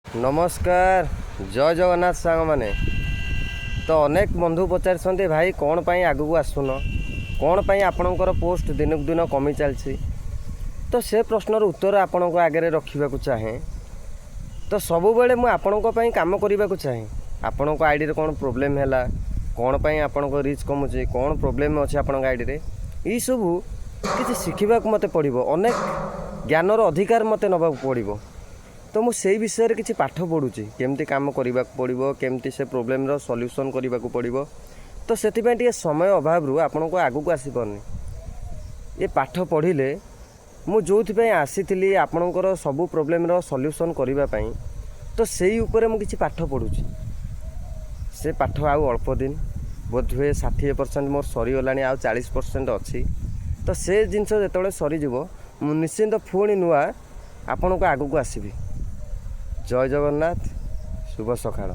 ନମସ୍କାର, ଜୟ ଜଗନ୍ନାଥ ସାଙ୍ଗମାନେ। ତ ଅନେକ ବନ୍ଧୁ ପଚାରିଛନ୍ତି, ଭାଇ, କ'ଣ ପାଇଁ ଆଗକୁ ଆସୁନ? କ'ଣ ପାଇଁ ଆପଣଙ୍କର ପୋଷ୍ଟ ଦିନକୁ ଦିନ କମି ଚାଲିଛି? ତ ସେ ପ୍ରଶ୍ନର ଉତ୍ତର ଆପଣଙ୍କ ଆଗରେ ରଖିବାକୁ ଚାହେଁ। ତ ସବୁବେଳେ ମୁଁ ଆପଣଙ୍କ ପାଇଁ କାମ କରିବାକୁ ଚାହେଁ। ଆପଣଙ୍କ ଆଇଡ଼ିରେ କ'ଣ ପ୍ରୋବ୍ଲେମ୍ ହେଲା, କ'ଣ ପାଇଁ ଆପଣଙ୍କ ରିଚ୍ କମୁଛି, କ'ଣ ପ୍ରୋବ୍ଲେମ୍ ଅଛି ଆପଣଙ୍କ ଆଇଡ଼ିରେ, ଏଇସବୁ କିଛି ଶିଖିବାକୁ ମୋତେ ପଡ଼ିବ। ଅନେକ ଜ୍ଞାନର ଅଧିକାର ମୋତେ ନେବାକୁ ପଡ଼ିବ। ତ ମୁଁ ସେଇ ବିଷୟରେ କିଛି ପାଠ ପଢ଼ୁଛି, କେମିତି କାମ କରିବାକୁ ପଡ଼ିବ, କେମିତି ସେ ପ୍ରୋବ୍ଲେମ୍ର ସଲ୍ୟୁସନ୍ କରିବାକୁ ପଡ଼ିବ। ତ ସେଥିପାଇଁ ଟିକେ ସମୟ ଅଭାବରୁ ଆପଣଙ୍କୁ ଆଗକୁ ଆସିପାରୁନି। ଏ ପାଠ ପଢ଼ିଲେ ମୁଁ ଯେଉଁଥିପାଇଁ ଆସିଥିଲି, ଆପଣଙ୍କର ସବୁ ପ୍ରୋବ୍ଲେମ୍ର ସଲ୍ୟୁସନ୍ କରିବା ପାଇଁ, ତ ସେଇ ଉପରେ ମୁଁ କିଛି ପାଠ ପଢ଼ୁଛି। ସେ ପାଠ ଆଉ ଅଳ୍ପ ଦିନ, ବୋଧହୁଏ 60% ମୋର ସରିଗଲାଣି, ଆଉ 40% ଅଛି। ତ ସେ ଜିନିଷ ଯେତେବେଳେ ସରିଯିବ, ମୁଁ ନିଶ୍ଚିନ୍ତ ପୁଣି ନୂଆ ଆପଣଙ୍କ ଆଗକୁ ଆସିବି। ଜୟ ଜଗନ୍ନାଥ, ଶୁଭ ସକାଳ।